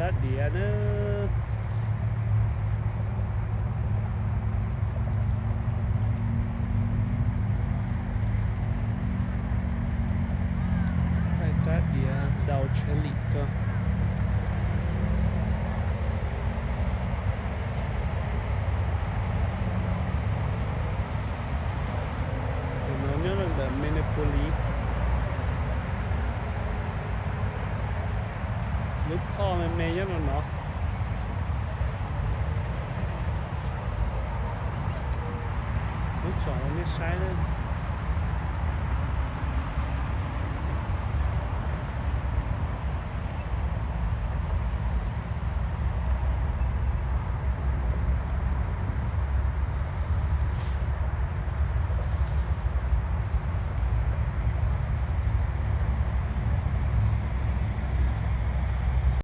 Rab diav na. Rab diav ntau tshaj li ko. Tus no nyob rau ntawm Minneapolis. Lub phoj me me nyob rau no. Muab tsom rau nej saib na.